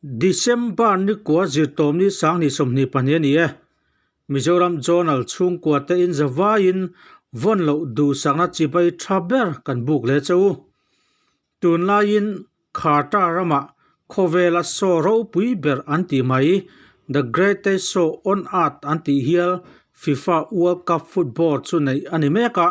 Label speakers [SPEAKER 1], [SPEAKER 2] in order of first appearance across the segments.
[SPEAKER 1] December nikua zirtawmni 2022 a ni e. Mizoram Journal chhungkua te in zavaiin vawn loh duhsakna chibai tha ber kan buk leh che u. Tunlaiin Qatar ramah khawvela show ropui ber an tih mai, The Greatest Show on Earth an tih hial FIFA World Cup Football chu neih a ni mek a.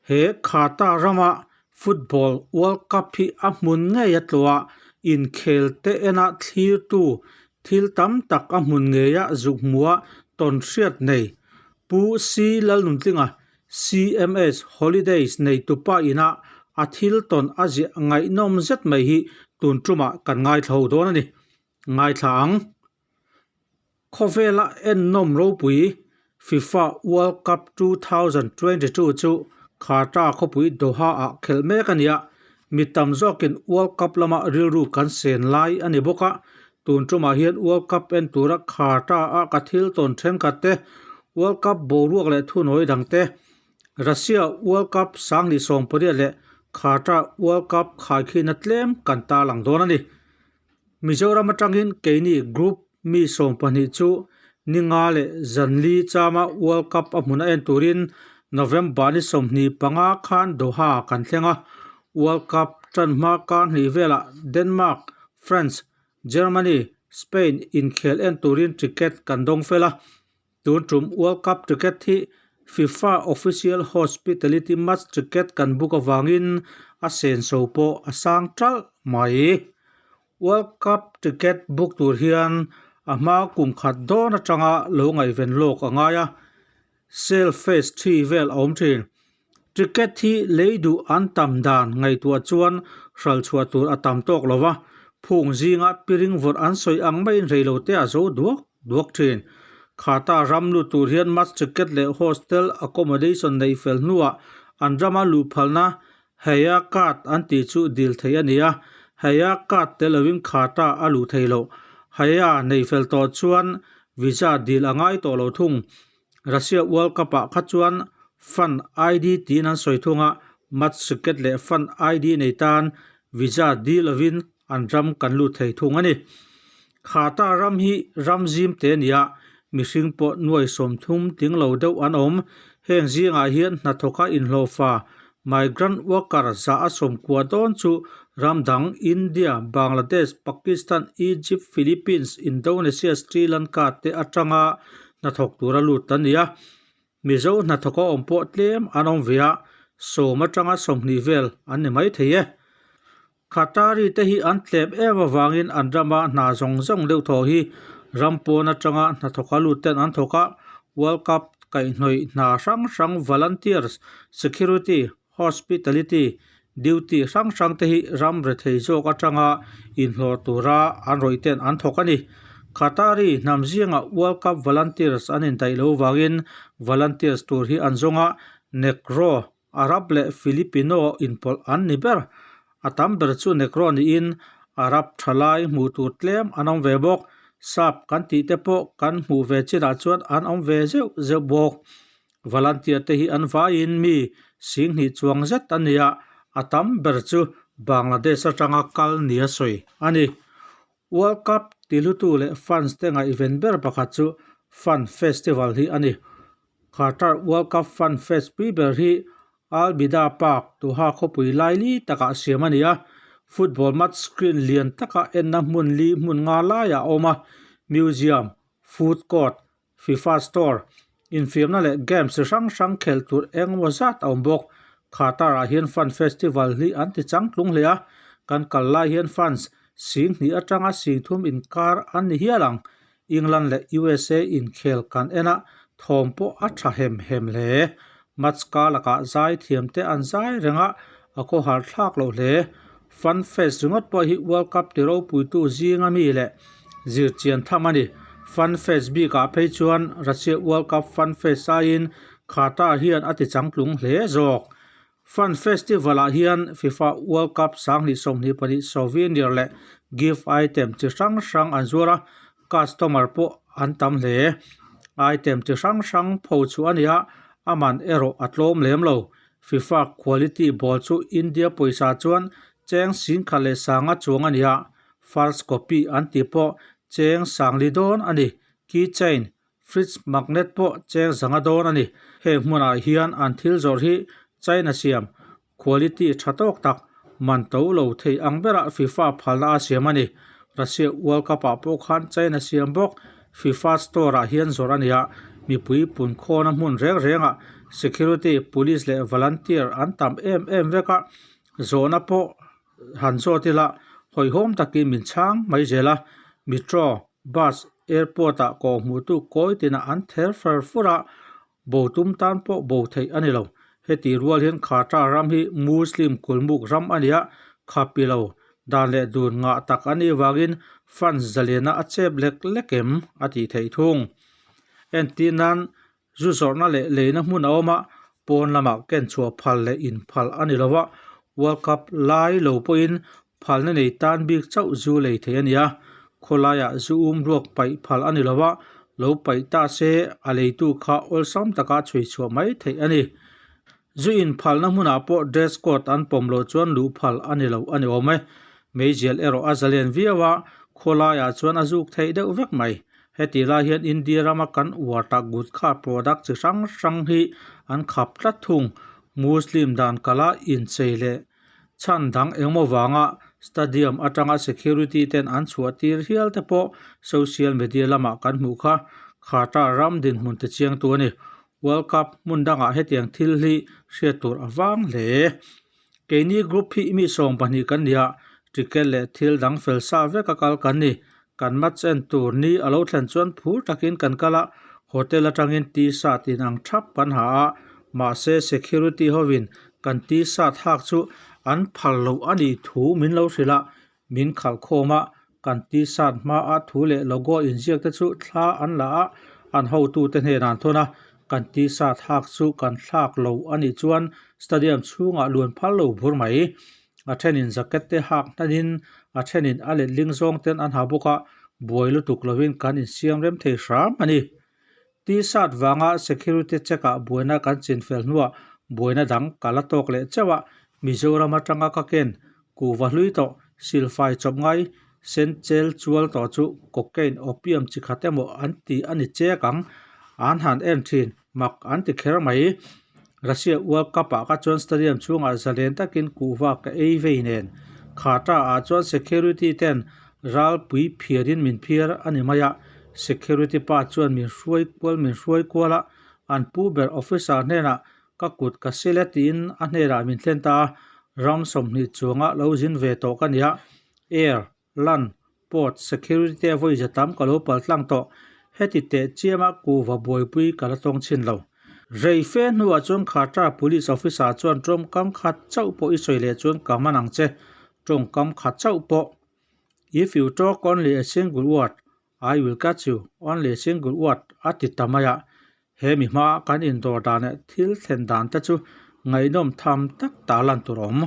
[SPEAKER 1] He Qatar rama Football World Cup hi a hmun ngei a tlawh a, inkhel te ena thlirtu thil tam tak a hmun ngeia zuk hmuha tawn hriat nei. Pu C Lalnuntlinga, CMS Holidays neitupa ina a thil tawn a ziah ngaihnawm zet mai hi tun tumah kan ngaithla ho dawn a ni. Ngaithla ang. Khawvela ennawm ropui FIFA World Cup 2022 chu Qatar khawpui Doha-ah khelh mek a ni a, mi tam zawkin World Cup lama rilru kan sen lai a ni bawk a, tun tumah hian World Cup en tura Qatar-a ka thil tawn thenkhat te, World Cup boruak leh thunawi dang te, Russia World Cup 2018 leh Qatar World Cup khaikhina tlem kan tarlang dawn a ni. Mizoram atangin keini group mi 12 chu ni nga leh zanli chama World Cup a hmun a en turin November ni 25 khan Doha kan thleng a. World Cup tan hma kar hnih velah Denmark, France, Germany, Spain inkhel en turin ticket kan dawng fel a. Tun tum World Cup ticket hi FIFA Official Hospitality Match ticket kan book avangin a senso pawh a sang talh mai. World Cup ticket book tur hian a hma kum khat dawn atanga lo ngaihven lawk a ngai a, sale phase 3 vel a awm thin. Ticket hi lei duh an tam dan ngaihtuah chuan hral chhuah tur a tam tawk lo va, phung zinga piring vawrh an sawi ang maiin reilote a zo duak duak thin. Khata ram lut tur hian match ticket leh hostel accommodation neih fel hnuah an rama luh phalna Hayya card an tih chu dil theih a ni a, Hayya card tel lovin Khata a luh theih loh. Hayya neih fel tawh chuan visa dil a ngai tawh lo thung. Russia World Cup ah kha chuan Fan ID tiin an sawi thung a, match ticket leh Fan ID nei tan visa dil lovin an ram kan lut thei thung a ni. Khata ram hi ram zim te a ni a, mihring pawh nuai 30 tling lo deuh an awm. Heng zingah hian hnathawka inhlawhfa migrant worker 190 dawn chu ram dang India, Bangladesh, Pakistan, Egypt, Philippines, Indonesia, Sri Lanka te atanga hnathawk tura lut an ni a. Mizo hnathawk a awm pawh tlem an awm ve a, 10 atanga 20 vel an ni mai thei e. Qatari te hi an tlem em avangin an rama hna zawng zawng deuh thaw hi ram pawn atanga hnathawk a lut ten an thawk a, World Cup kaihhnawih hna hrang hrang volunteers, security, hospitality, duty hrang hrang te hi ram rethei zawk atanga inhlawh tura an rawih ten an thawk a ni. Qatari hnam zinga World Cup volunteers an indaih lo vangin volunteers tur hi an zawng a, Negro, Arab leh Filipino inpawlh an ni ber. A tam ber chu Negro niin Arab thalai hmuh tur tlem an awm ve bawk. Sap kan tih te pawh kan hmuh ve chinah chuan an awm ve zeuh zeuh bawk. Volunteer te hi an vaiin mi 2000 chuang zet an ni a, a tam ber chu Bangladesh atanga kal nia sawi a ni. World Cup tihlutu leh fans te ngaihven ber pakhat chu Fan Festival hi a ni. Qatar World Cup Fan Fest pui ber hi Al Bidda Park, Doha khawpui laili takah siam a ni a. Football match screen lian taka enna hmun li hmun nga laiah a awm a, museum, food court, FIFA store, infiamna leh games chi hrang hrang khelh tur engemaw zat a awm bawk. Qatar-ah hian Fan Festival hi an ti changtlung hle a, kan kal lai hian fans 2000 atanga 3000 inkar an ni hial ang. England leh USA inkhel kan en a, thawm pawh a tha hem hem hle. Match ka lakah zai thiam te an zai reng a, a khawhar thlak lo hle. Fan Fest ringawt pawh hi World Cup ti ropuitu zinga mi leh zirchian tham a ni. Fan Fest bikah phei chuan Russia World Cup Fan Fest aiin Qatar hian a ti changtlung hle zawk. Fan Festival-ah hian FIFA World Cup 2022 souvenir leh gift item chi hrang hrang an zuar a, customer pawh an tam hle. Item chi hrang hrang pho chhuah a ni a, a man erawh a tlawm lem lo. FIFA quality ball chu India pawisa chuan cheng 10,500 chuang a ni a. First copy an tih pawh cheng sangli dawn a ni. Key chain, fridge magnet pawh cheng zanga dawn a ni. Heng hmunah hian an thil zawrh hi China siam quality tha tawk tak man to lo thei ang berah FIFA phalna a siam a ni. Russia World Cup ah pawh khan China siam bawk FIFA store ah hian zawrh a ni a, mipui punkhawna hmun reng rengah security, police leh volunteer an tam em em vek a, zawhna pawh han zawt ila hawihhawm takin min chhang mai zel a, metro, bus, airport ah kawhhmuhtu kawi tinah an ther fer fur a, Bo tum tan pawh bo theih a ni lo. Heti rual hian Qatar ram hi Muslim kulmuk ram a ni a, khapi lo, dan leh dun ngah tak a nih vangin fans zaliana a chep lek lek em a tih theih thung. Entir nan zu zawrhna leh leina hmun a awm a, pawn lamah ken chhuah phal leh inphal a ni lo a, World Cup lai lo pawhin Phalna nei tan bik chauh zu lei thei a ni a, khawlaiah zu um ruak paih phal a ni lo a, lo paih ta se a leitu kha awlsam taka chhui chhuah mai theih a ni. Zu in phalna hmunah pawh dress code an pawm loh chuan luh phal a ni lo a ni awm e. Meizial erawh a zalen viau a, khawlaiah chuan a zuk theih deuh vek mai. Heti lai hian India rama kan uar tak gutkha product chi hrang hrang hi an khap tlat thung. Muslim dan kala inchei leh Chhan dang engmaw vanga stadium atanga security ten an chhuah tir hial te pawh social media lamah kan hmuh kha Qatar ram dinhmun ti chiangtu a ni. World Cup hmun dangah hetiang thil hi hriat tur a vang hle. Keini group hi mi 20 kan ni a, ticket leh thil dang fel sa vek a kal kan ni. Kan match en tur ni a lo thlen chuan phur takin kan kal a, hotel atangin t-shirt inang thap kan ha a, mahse security hovin kan t-shirt hak chu an phal loh a nih thu min lo hrilh a, min khalh khawm a, kan t-shirt hmaa thu leh logo inziak te chu thla an la a, an hotute hnenah an thawn a, kan t-shirt hak chu kan thlak lo a nih chuan stadium chhungah luan phal lo bur mai. A thenin jacket te hak hnanin a thenin a letling zawng ten an ha bawk a, buai lutuk lovin kan insiam rem thei hram a ni. T-shirt vanga security check ah buaina kan chinfel hnuah buaina dang ka la tawk leh chauh a, Mizoram atanga ka ken kuhva hlui tawh silfai chawp ngai sen chel chual tawh chu cocaine opium chi khat emaw an ti a ni chek ang, an han en thin mak an ti kher mai. Russia World Cup ah kha chuan stadium chhungah zalen takin kuhva ka ei vei nen. Khata ah chuan security ten ralpui phiarin min phiar a ni mai a, security pa chuan min hruai kual min hruai kual a, an pu ber officer hnenah ka kut ka sil e tiin a hnenah min thlen ta a, ram 20 chuanga lo zin ve tawh ka nia, air Land, Port, Security te vawi za tam ka lo pal tlang tawh. Heti teh chiama kuhva buaipui ka la tawng chhin lo. Rei fe hnuah chuan Qatar Police Officer chuan tawngkam khat chauh pawh i sawi leh chuan ka man ang che. Tawngkam khat chauh pawh. If you talk only a single word, I will catch you. Only a single word a ti ta mai a. He mi hmaa kan indawr dan leh thil thlen dan te chu ngaihnawm tham tak tarlan tur a awm.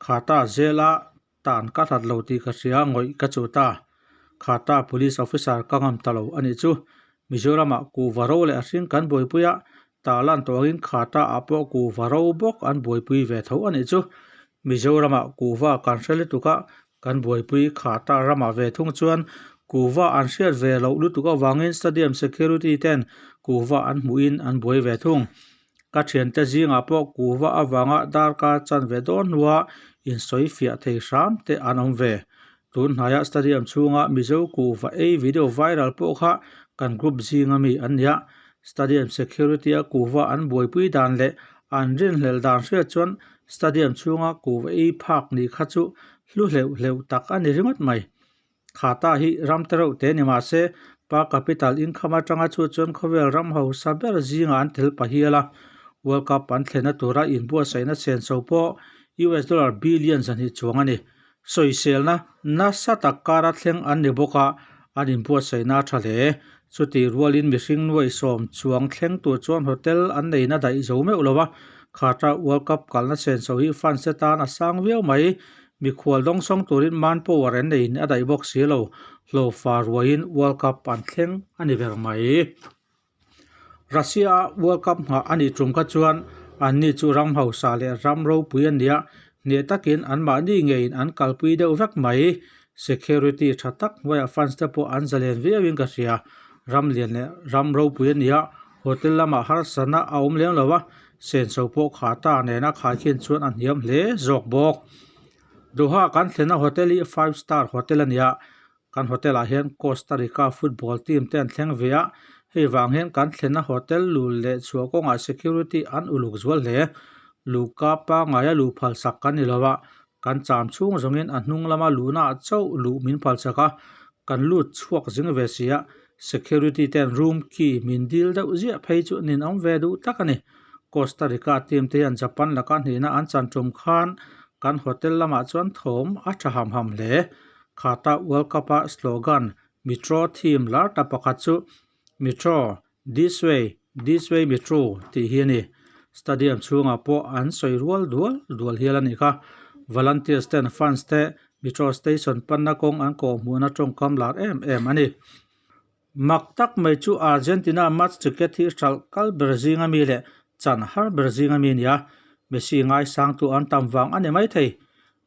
[SPEAKER 1] Qatar zela Tan ka hlat lo tih ka hria ngawih ka chu ta. Khata police officer ka ngam ta lo a nih chu. Mizoramah kuhva ro leh a hring kan buaipui a, tarlan tawh angin Khata ah pawh kuhva ro bawk an buaipui ve tho a nih chu. Mizoramah kuhva kan hre lutuk a, kan buaipui Khata ramah ve thung chuan kuhva an hriat ve loh lutuk avangin stadium security ten kuhva an hmuhin an buai ve thung. Ka thiante zingah pawh kuhva avanga darkar chan ve dawn hnua insawi fiah thei hram te an awm ve. Tun hnaiah stadium chhunga Mizo kuhva ei video viral pawh kha kan group zinga mi an nia. Stadium security a kuhva an buaipui dan leh an rinhlelh dan hriat chuan stadium chhunga kuhva ei phak nih kha chu hlu hleuh hleuh tak a ni ringawt mai. Khata hi ram te reuh te ni mah se, per capital income atanga chu chuan khawvel ram hausa ber zingah an tel pahial a. World Cup an thlenna tura inbuatsaihna senso pawh US dollar billion 200 chuang a ni. Sawiselna nasa tak kara thleng an ni bawk a, an inbuatsaihna a tha hle. Chutih rualin mihring nuai 10 chuang thleng tur chuan hotel an neihna daih zo meuh lo a, Khata World Cup kalna senso hi fans te tan a sang viau mai. Mikhual dawngsawng turin manpower an neiin a daih bawk si lo, hlawhfa ruaiin World Cup an thleng a ni ber mai. Russia-a World Cup nghah a nih tum kha chuan anni chu ram hausa leh ram ropui an ni a, hneh takin anmahni ngeiin an kalpui deuh vek mai. Security tha tak hnuaiah fans te pawh an zalen viauin ka hria. Ram lian leh ram ropui a ni a, hotel lamah harsatna a awm lem lo a, senso pawh Qatar nena khaikhin chuan a hniam hle zawk bawk. Doha kan thlenna hotel hi five star hotel a ni a, kan hotel ah hian Costa Rica football team te an thleng ve a, hei vang hian kan thlenna hotel lu leh chhuah kawngah security an uluk zual hle. Luhka pangaia luh phalsak kan ni lo a, kan cham chhung zawngin a hnung lama luhna ah chauh luh min phalsak a, kan lut chhuak zing ve si a, security ten room key min dil deuh ziah phei chu nin awm ve duh tak a ni. Costa Rica team te hian Japan laka hnihna an chan tum khan kan hotel lamah chuan thawm a tha ham ham hle. Khata World Cup a slogan Metro theme lar ta pakhat chu Metro, this way, this way Metro tih hi a ni. Stadium chhungah pawh an sawi rual dual dual hial a nih kha. Volunteers ten fans te Metro station panna kawng an kawhhmuhna tawngkam lar em em a ni. Mak tak mai chu Argentina match ticket hi hralh kal ber zinga mi leh chan har ber zinga mi a ni a, Messi ngaisangtu an tam vang a ni maithei.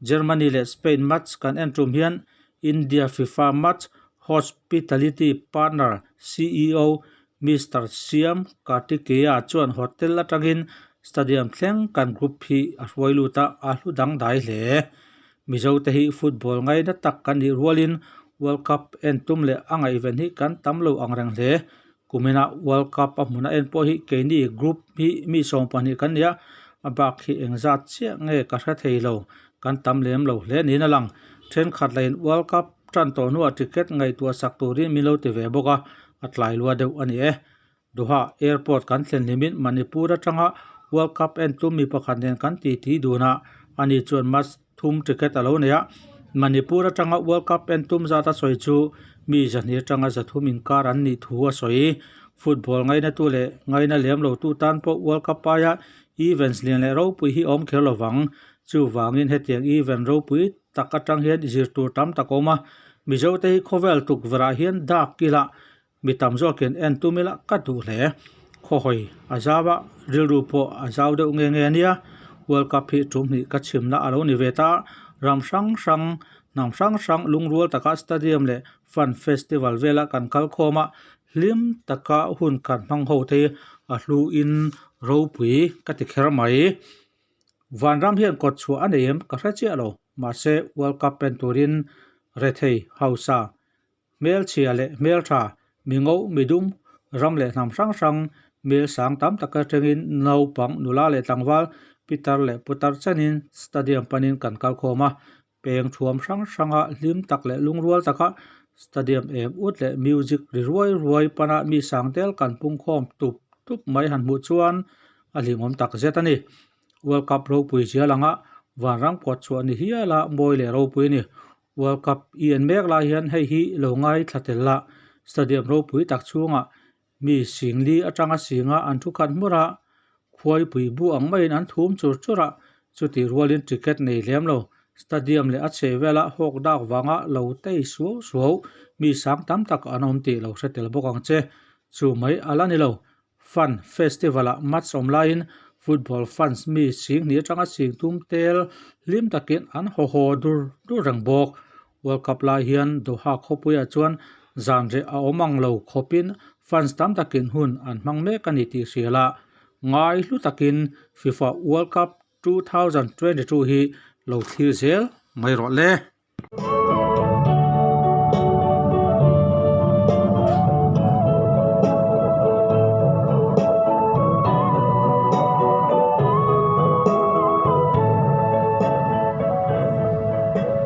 [SPEAKER 1] Germany leh Spain match kan en tum hian India FIFA match hospitality partner ceo Mister Siam Kartikeya chuan hotel atangin stadium thleng kan group hi a hruai lut a, a hlu dangdai hle. Mizote hi football ngaina tak kan nih rualin World Cup en tum leh a ngaihven hi kan tam lo ang reng hle. Kumina World Cup a hmuna en pawh hi keini group hi mi 12 kan ni a, a bak hi engzat chiah nge ka hre thei lo, kan tam lem lo hle niin a lang. Thenkhat lahin World Cup tan tawh hnuah ticket ngaihtuah sak turin min lo ti ve bawk a, a tlai lua deuh a ni e. Doha Airport kan thlen hlimin Manipur atanga World Cup en tum mi pakhat nen kan titi dun a, ani chuan match thum ticket a lo nei a. Manipur atanga World Cup en tum zat a sawi chu mi 200 atanga 300 inkar an nih thu a sawi. Football ngainatu leh ngaina lem lotu tan pawh World Cup aia events lian leh ropui hi awm kher lovang. Chuvangin hetiang event ropui tak atang hian zirtur tam tak a awm a. Mizote hi khawvel tukverhah hian dak ila Mi tam zawkin en tum ila ka duh hle. Khawhawi a zau a, rilru pawh a zau deuh nge nge ania. World Cup hi tum hnih ka chhimna a lo ni ve ta. Ram hrang hrang, hnam hrang hrang lungrual taka stadium leh fun festival vela kan kal khawm a, hlim taka hun kan hmang ho te hi a hluin ropui ka ti kher mai. Vanram hian kawt chhuah a nei em ka hre chiah lo. Mahse World Cup en turin rethei hausa Hmelchhia leh hmeltha, mi ngo, mi dum, ram leh hnam hrang hrang, mel sang tam tak atangin naupang, nula leh tlangval, pitar leh putar chenin stadium panin kan kal khawm a. Peng thuam hrang hranga hlim tak leh lungrual taka stadium em ut leh music ri ruai ruai pana mi sang tel kan pungkhawm tup tup mai han hmuh chuan a hlimawm tak zet a ni. World Cup ropui zial anga vanram kawt chhuah ni hial a mawi leh ropui a ni. World Cup i en mek lai hian hei hi lo ngaithla tel la, stadium ropui tak chhungah mi singli atanga singa an thu khat hmur a, khuaipui bu ang maiin an thum chur chur a, chutih rualin ticket nei lem lo, stadium leh a chheh vela hawk dak vanga lo tei suau suau mi sang tam tak an awm tih lo hre tel bawk ang che. Chu mai a la ni lo, Fun Festival-ah match awm laiin football fans mi 2000 atanga 30,000 tel hlim takin an haw haw dur dur reng bawk. World Cup lai hian Doha khawpuiah chuan zan reh a awm ang lo khawpin fans tam takin hun an hmang mek a ni tih hria la. Ngai hlu takin FIFA World Cup 2022 hi lo thlir zel mai rawh le.